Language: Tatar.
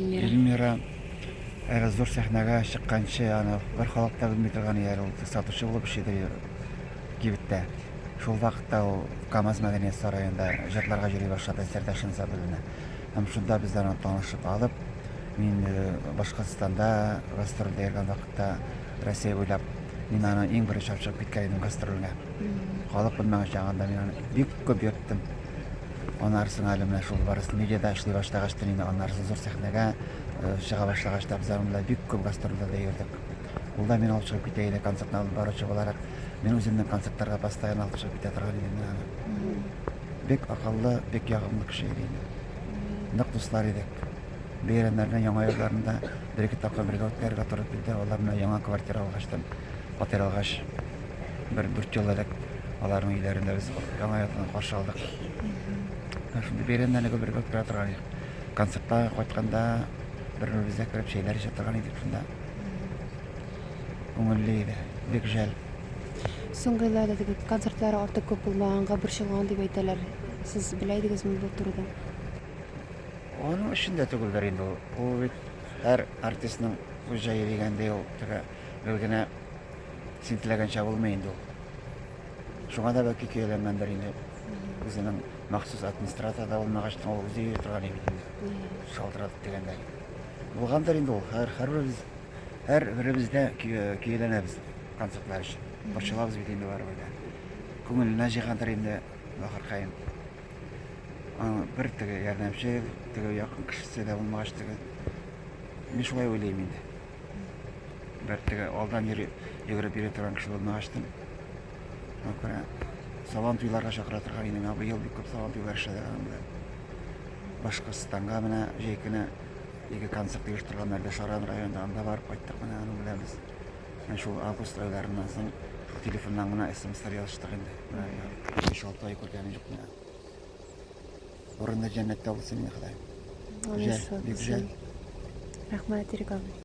Эльмира. Эльмира әле зур сәхнәгә чыкканчы, аны бер халык та белми торган иде, ул сатучы булып эшли иде кибеттә. Шул вакытта ул КАМАЗ мәдәният сараенда җырларга йөри башлады Сәрдәшин Забелина. Һәм шунда без аны танышып алып, мин э, Башкортстанда гастрольдә йөргән вакытта Россия буйлап мин аны иң беренче алып чыгып киткән идем гастрольгә. Халык белмәгән чагында мин аны бик күп йөрттем. Аннары әле менә шул Барыс медиада эшли башлагач та инде аннары зур сәхнәгә э, чыга башлагач та без аның белән бик күп гастрольләрдә йөрдек. Ул да мине алып чыгып китә иде концертны алып баручы буларак. Мин үземнең концертларга постоянно алып чыгып китә торган идем мин аны. Бик акыллы, бик ягымлы кеше иде инде. Нык дуслар идек. Бәйрәмнәрне, яңа елларны да бер-ике тапкыр бергә үткәрергә туры килде. Алар менә яңа квартира алгачтан, фатир алгач, бер дүрт ел элек аларның өйләрендә без яңа елны каршы алдык. Менә шундый бәйрәмнәрне гел бергә үткәрә торган идек. Концертта кайтканда бер-беребезгә кереп чәйләр эчә торган идек шунда. Күңелле иде, бик жәл. Соңгы елларда теге концертлары артык күп булмаганга борчылган дип әйтәләр. Сез белә идегезме бу турыда? Аның өчен дә түгелдер инде ул. Ул бит һәр артистның үз җае дигәндәй ул теге гел генә син теләгәнчә булмый инде ул. Шуңа да бәлки көяләнгәндер инде. Үзенең махсус администраторы да булмагач, ул үзе йөри торган бит инде. Шалтыратып дигәндәй. Булгандыр инде ул. Һәр һәрберебез һәрберебез дә көяләнәбез концертлар өчен. Борчылабыз бит инде барыбер дә. Күңеленә җыйгандыр инде бахыркаем. Аның бер теге ярдәмче, теге якын кешесе дә булмагач теге. Мин шулай уйлыйм инде. Бер теге алдан йөри, йөгереп йөри торган кеше булмагачтын. Шуңа күрә сабан туйларга чакыра торган идем. Ә быел бик күп сабан туйлар эшләдек аның белән. Башкортстанга менә җәй көне ике концерт оештырганнар иде Шаран районында. Анда барып кайттык менә аның белән без. Менә шул август айларыннан соң телефоннан гына смслар языштык инде. Менә 5-6 ай күргәнем юк менә. Урыны җәннәттә булсын инде Ходай. Жәл, бик жәл. Рәхмәт, Ирек абый.